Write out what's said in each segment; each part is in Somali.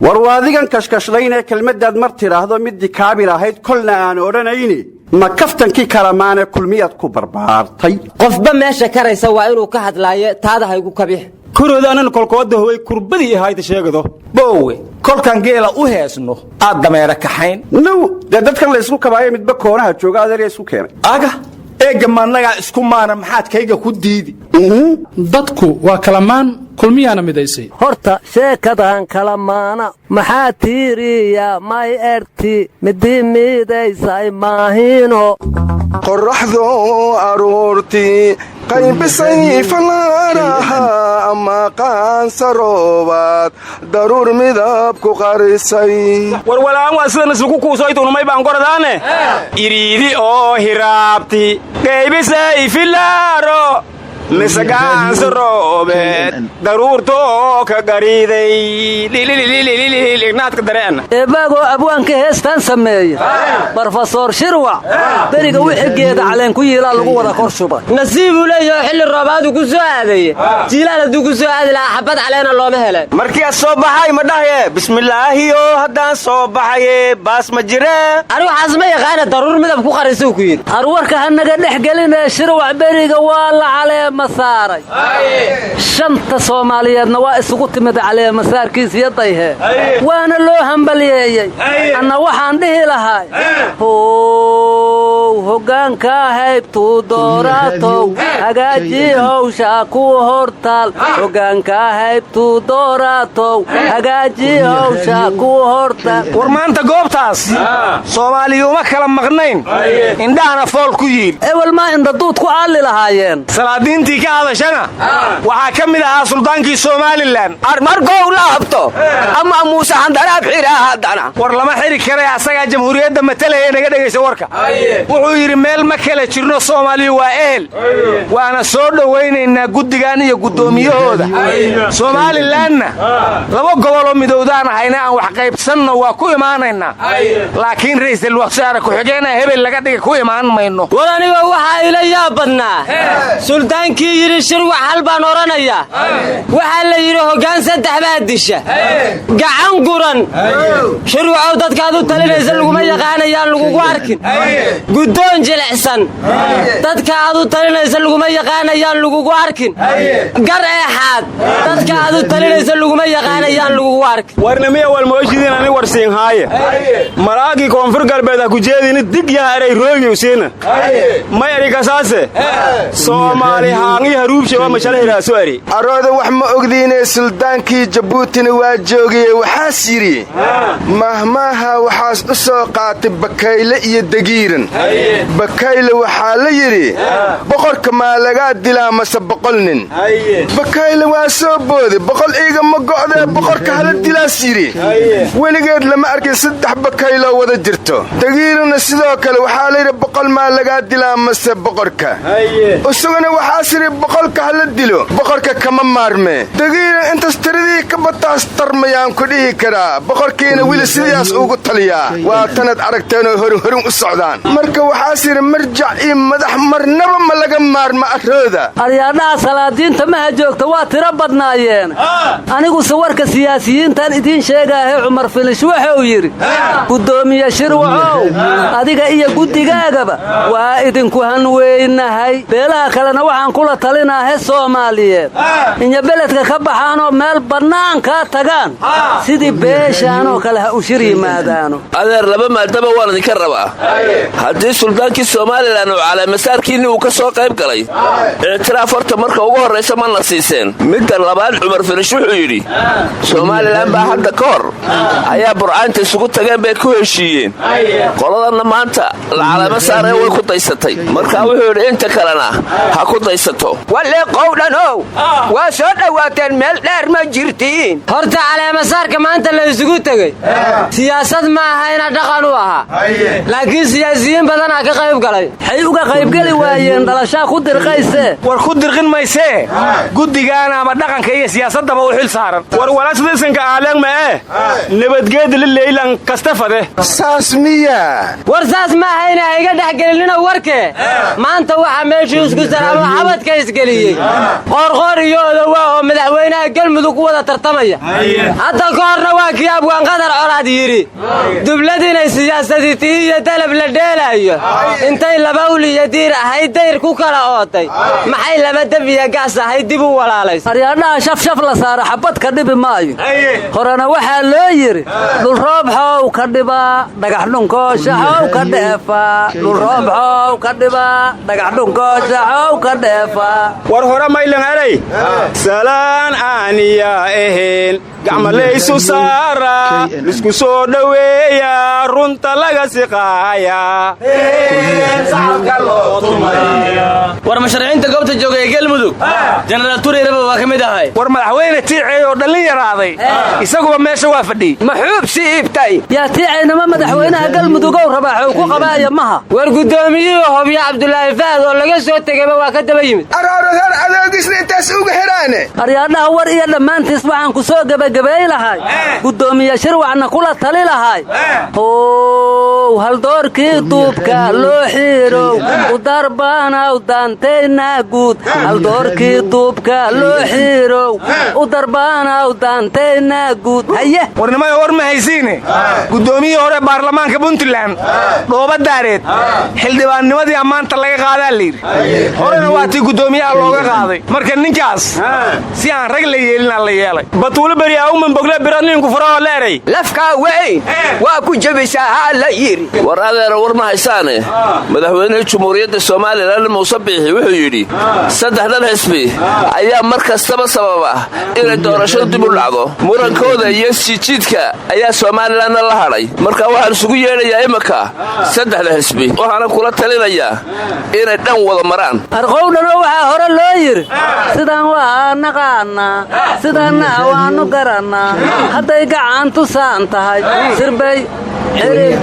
War waadigan kashkashlaynee kelmaddaad mar tidhaahdo middii kaabil ahayd kolna aan odhanayni, ma kaftankii kalamaane Kulmiyaad ku barbaartay? Qofba meesha karaysa waa inuu ka hadlaayo, taada haygu kabix. Korooda anan kolkooda howay kurbadii ahayda sheegado. Boowe, kolkaan geela u heesno aad dameera kaxayn. Now dee, dadkan la ysku kabaayo midba koonaha jooga, adeerya isku keenay. Aga eegga, maannagaa isku maana, maxaad kayga ku diidi? Dadku waa kalamaan, Kulmiyaana midaysay. Horta sheekadan kalamaana maxaa tiiriya? May erti midii midaysay maahino. Qorraxdu aruurtii qaybisay falaaraha ama qaansaroobaad daruur midab ku qarisay. Warwalaan waa sidan isluku kuusoytunumay baan goradaane iriidi oo hiraabti qaybisay filaaro mise gaansa roobeed daruurtoo ka gariiday naadka dareen. Eebaagoo abwaanka heestan sameeya, Brofesor Shirwac, beriga wixii geeda caleen ku yiilaa lagu wada kor shubay. Nasiibuu leeyaho, xilli roobaadu ku soo aadaye. Jiilaal hadduu ku soo aadi lahaa, xabad caleena looma heleen. Markiiad soo baxay ma dhahaye bismillaahiyo haddaan soo baxaye baas ma jire. Ani waxaas ma yaqaana, daruur midab ku qarisuu ku yidhi. Arwarka hanaga dhex gelinee, Shirwac beriga waa la caleema saaray, shanta Soomaaliyeedna waa isugu timid caleemasaarkiisiyo dayhee, waana loo hambalyeeyey. Anna waxaan dhihi lahay: how hoggaanka haybtuu dooratow, hagaaji howsha ku hortaal. Hoggaanka haybtuu dooratow, hagaaji howsha ku hortaal. War maanta goobtaas Soomaaliyuma kala maqnayn, indhahana fool ku yiil. Ewel maa indhaduud ku aalli lahaayeen. Salaadiintii ka hadashana waxaa ka mid ahaa suldaankii Somalilan. Markow laabto ama Muuse handaraab xidhaa haddana. War lama xiri karay, asagaa jamhuuriyadda matalaya. Naga dhegaysa warka. Wuxuu yidhi: "Meel ma kala jirno, Soomaaliya waa ehel, waana soo dhowaynaynaa guddigan iyo guddoomiyahooda. Somalilanna laba goboloo midowdaan ahayna, aan wax qaybsanno, waa ku imaanaynaa, laakiin ra'iisul wasaare ku-xigeenaa hebel laga dhiga ku imaan mayno." War aniga waxaa ila yaab badnaa suldaankii yidhi: "Shirwac hal baan odhanayaa. Waxaa la yidhi hoggaan saddex baa disha: gacan guran, Shirwacow, dadkaad u talinaysa laguma yaqaanayaan lagugu arkin; guddoon jilicsan, dadka aad u talinaysa laguma yaqaanayaan lagugu arkin; gar eexaad, dadka aad u talinaysa laguma yaqaanayaan lagugu arkin." Warnamiya walmooshidiin ani warsiinhaaye, malaagii Koonfur Galbeed ha ku jeedini dig yaha eray roogiwsiina may eri kasaase Soomaali haangi haruubshe waa mashalahiraaso eri. Arooda wax ma ogdiinee, suldaankii Jabuutina waa joogaye. Waxaas yidhi: mahmaaha waxaas u soo qaatay Bakayle iyo Dagiiran. Bakayle waxaa la yidhi: "Boqorka maa lagaa dilaa mase 100 nin?" Bakayle waa soo booday: "100 iigama go'dee, boqorka hala dilaas," yidhi. Weligeed lama arkin saddex bakayloo wada jirto. Dagiiranna sidoo kale waxaa layidhi: "100 maa lagaa dilaa mase boqorka?" Isaguna waxaas yidhi: "100-ka hala dilo, boqorka kama maarmee." Dagiiran intaas tiradii ka bataas tarmayaan ku dhihi karaa, boqorkiina weli sidaas ugu taliyaa. Waa tanad aragteenoo horinhorin u socdaan. Marka waxaas yidhi: marjac iyo madax marnaba ma laga maarma arooda. Aryaadhaha salaadiinta maha joogta waa tiro badnaayeen, aniguse warka siyaasiyiintan idiin sheegaahe. Cumar Filish wuxuu yidhi: "Guddoomiye Shirwacow, adiga iyo guddigaagaba waa idinku hanweynahay. Beelaha kalena waxaan kula talinaahe Soomaaliyeed inya beledka ka baxaanoo meel bannaankaa tagaan, sidii beeshaanoo kale ha u shir yimaadaano." Adeer, laba maadaba waan idinka rabaa. Haddii suldaankii Somalilan uu caleemasaarkiinni uu ka soo qayb galay, ictiraaf horta marka ugu horraysa ma na siiseen? Midda labaad, Cumar Filish wuxuu yidhi Somalilan baa hadda ka hor ayaa Burcaanta isugu tageen bay ku heshiiyeen, qoladanna maanta la caleemo saaree way ku daysatay. Marka wuxuu yidhi inta kalena ha ku daysato. Walle qowdhanow, waa soo dhowaateen, meel dheer ma jirtiin. Horta caleemasaarka maanta la isugu tegey siyaasad ma ahayna, dhaqan u ahaa, laakiin siyaasiyiin badan badanaa ka qayb galay. Waxay uga qaybgeli waayeen dhalashaa ku dirqaysee. War ku dirqin maysee, guddigaana ama dhaqanka iyo siyaasaddaba u xil saaran. War walasidisanka aaleeng ma'e nabadgeeda la leylan kasta fade. Saas miya? War saas ma ahayna, ha iga dhex gelinina warkee. Maanta waxaa meeshii isku salaamo xabadka isgeliyey Qoorqoor iyo Odowaa oo madaxweynaha Galmudug ku wada tartamaya. Hadda ka horna waa kii Abwaanqadar Colaad yidhi: "Dublad inay siyaasadii tihi iyo dalab la dheelaayo, intay laba ul iyo diir ahayd dayr ku kala ooday, maxay laba dab iyo gaas ahayd dib u walaalays?" Aryaadhaha, shafshaf la saara xabad ka dhibi maayo. Horena waxaa loo yidhi: "Dhulroob xow ka dhibaa, dhagax dhunkoosha xow ka dheefaa. Dhulroob xow ka dhibaa, dhagax dhunkoosha xow ka dheefaa." War hore maylan eray: "Salaan aaniya ahayn gacmalaysu saara, lisku soo dhoweeya, runta laga siqaaya." War musharaxiinta goobta jooga ee Galmudug, Jenaraal Tureeraba waa ka mid ahay. War madaxweyne Tiicey oo dhallin yaraaday isaguba meesha waa fadhiyey. Maxuub siibtay? Yaa Tiicaynama madaxweynaha Galmudugow rabaa xow ku qabaaya maha? War guddoomiyihii Hobyo Cabdulaahi Fahad oo laga soo tegayba waa ka daba yimid. Arooradan adoogisna intaas uga xidhaane. Aryaadhaha, war iyo dhammaantiis waxaan ku soo gebagabeey lahay, guddoomiye Shirwacna kula tali lahay: how haldoorkii duubka loo xiirow, u darbanaw daantayna guud. Haldoorkii duubka loo xiirow, u darbanaw daantayna guud. Haye. Warnimayo, war ma haysiine, guddoomiyihii hore baarlamaanka Puntland Dhooba Daareed xildhibaannimadii ammaanta laga qaadaa layidhi. Horena waa tii guddoomiyaha looga qaaday. Marka ninkaas si aan rag la yeelinaa la yeelay. Batuulo beri auman bogle biraninku furao la eray. Lafkaa weyn waa ku jebisaa haa la yidhi. War adeera, war ma haysaane, madaxweynihii Jumhuuriyadda Somalilan Muuse Biixi wuxuu yidhi saddexdan xisbi ayaa mar kastaba sababa inay doorashadu dib u dhacdo. Murankooda iyo sijiidka ayaa Somalilanna la hadhay. Marka waxaan isugu yeedhayaa imika saddexda xisbi, waxaana kula talinayaa inay dhan wada maraan. Arqowdhanoo waxaa hore loo yidhi: "Sidaan waa naqaanaa, sidaanna waannu garannaa, hadday gacantu saan tahay sirbay xidhig."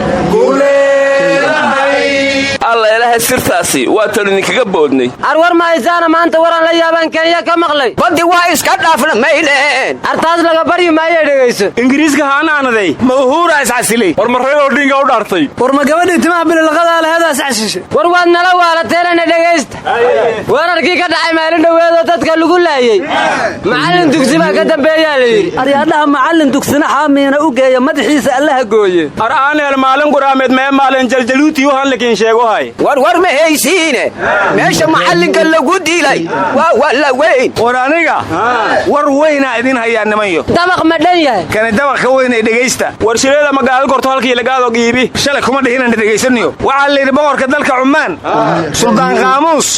Alla ilaahay, sirtaasi waa tanu idinkaga boodnay. Arwar ma haysaana, maanta waraan la yaabaan Kenya ka maqlay. Baddi waa iska dhaafna mayleen. Artaas laga baryi maayo, dhegayso. Ingiriiska haanaanaday. Ma Uhuura iscasilay? War marreedoo dhinga u dhaartay. War ma gabadhii timaha bililaqadaa laheedaas cashishay? War waad nala waalateelana, dhegaysta. Weerarkii ka dhacay maalin dhoweedoo dadka lagu laayey, macallin dugsi baa ka dambeeyaa la yidhi. Aryaadhaha, macallin dugsina xaamiina u geeya, madaxiisa Allaha gooye. Ar aaneel maalin guraameed mee maalin jaljaluutii uhan lakiin sheegohay. War war ma haysiine, meesha macallinka lagu dilay waa walla weyn. War aniga war weynaa idin hayaa, nimanyo. Dabaq ma dhan yahay? Kani dabaq ka weyn ee dhegaysta. War shireeda magaalo gorto halkii lagaado giibi. Shalay kuma dhihinana, dhegaysaniyo. Waxaa la yidhi boqorka dalka Cumaan, Suldaan Qaamuus,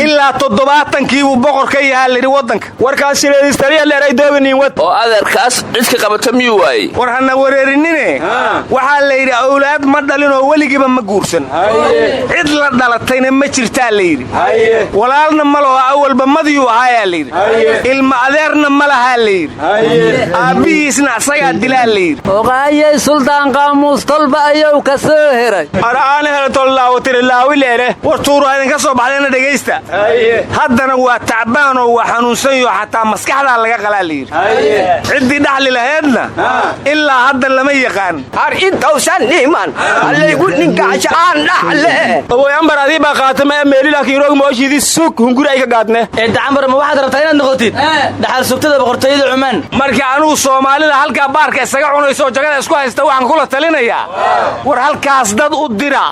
ilaa 70-kiibuu boqor ka yahaa layidhi waddanka. Warkaas shireedistariya leeray dooganiin wad. Oo adeerkaas cid ka qabata miyuu waayey? War hana wareerinine, waxaa la yidhi awlaad ma dhalinoo weligiiba ma guursan, cid la dhalatayna ma jirtaa la yidhi, walaalna ma laho, awalba madiyuu ahaayaa layidhi, ilma adeerna ma lahaa la yidhi, aabbihiisna asagaa dilaa la yidhi. Oqaayay, Suldaan Qaamuus tolba ayuu ka soo heray. Ar aan hele tollaawo tiri laawileere. War tuuraa idinka soo baxdayna, dhegaysta. Haddana waa tacbaanoo waa xanuunsanyo, xataa maskaxdaa laga qalaa la yidhi. Ciddii dhaxli lahaydna ilaa hadda lama yaqaan. Har intausan dhiman allaygu ninkaasha aan dhaxle. Oboy Ambar, adii baa qaatama meelilaakiiroog mooshidii sug hunguri ay ka gaadne. Ee Dacambar, ma waxaad rabtaa inaad noqotid dhaxal sugtada boqortooyada Cumaan? Marka anugu Soomaalida halkaa baarka isaga cunayso oo jagada isku haysta waxaan kula talinayaa: war halkaas dad u dira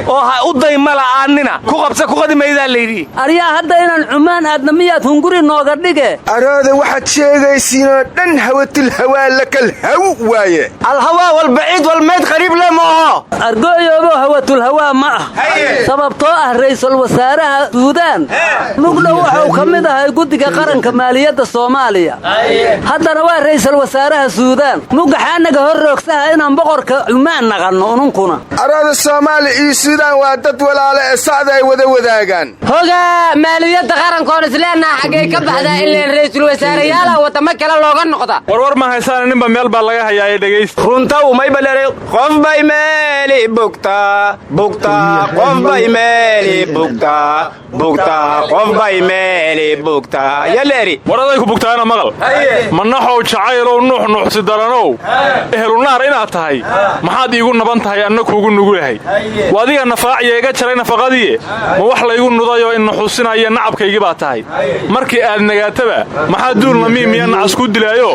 oo ha u dayma la'aanina, ku qabsa ku qadi maydaa layidhi. Aryaa, hadda inaan Cumaan aadna miyaad hunguri nooga dhige? Arooda, waxaad sheegaysiinoo dhan hawatul hawaa lakal haw waaye. Alhawaa walbaciid walmeyd qariib le maaho. Argooyoobo, hawatul hawaa ma ah, sababtoo ah ra'iisul wasaaraha Suudaan mugdhow wuxuu ka mid ahay guddiga qaranka maaliyadda Soomaaliya, haddana waa ra'iisul wasaaraha Suudaan. Mugaxaanaga hor roogsaha inaan boqorka Cumaan naqanno ununkuna. Arooda, Soomaaliya iyo Suudaan waa dad walaale ee sacda ay wada wadaagaan. Hogaa, maaliyadda qarankoon isleenaha xaggay ka baxdaa ileen ra'iisul wasaareyaalaha waddamo kale looga noqda? Warwar ma haysaana, ninba meel baa laga hayaa, dhegaysta. Runta umay baleeray, qof bay meeli bugtaa bugtaa. Qof bay meeli bugtaa bugtaa, qof bay meeli bugtaa yaleeri. War aday ku bugtaana maqal manaxow jacaylow nuux nuuxsi daranow, ehlunaar inaad tahay maxaad iigu naban tahay, anna kuugu nugulahay? Wa adiga nafaaciya iga jaray nafaqadiie, ma wax laygu nudayoo inaxuusinaya nacabkaygii baa tahay? Markii aad nagaataba maxaa duulna miimiya nacas kuu dilaayo,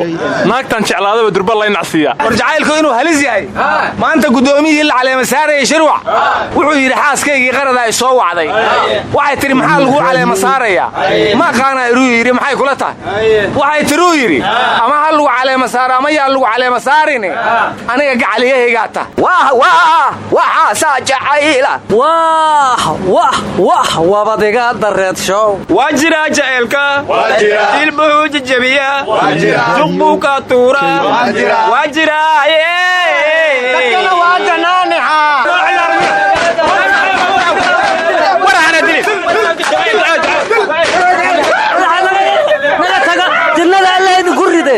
naagtan jeclaadaba durba lay nacsiiya. War jacaylku inuu halis yahay, maanta guddoomiyihii la caleema saarayay Shirwac wuxuu yidhi: "Xaaskaygii qarada ay soo wacday, waxay tidhi maxaa laguu caleema saarayaa?" "Ma aqaana," iruu yidhi. "Maxay kula tahay?" Waxay tiruu yidhi: "Ama ha lagu caleema saaro ama yaa lagu caleema saarine, aniga gacaliyahaygaa tah." Wah wah, waxaasaa jacayla. Wah wah wah, wabadiga dareed show. Waa jiraa jaceylka, jilbuhuu jajabiya, suq buu kaa tuuraa, waa jiraaye. Dadkana waa janaanixa. War hana dilin. Naga taga, jannada Alla idinku ride.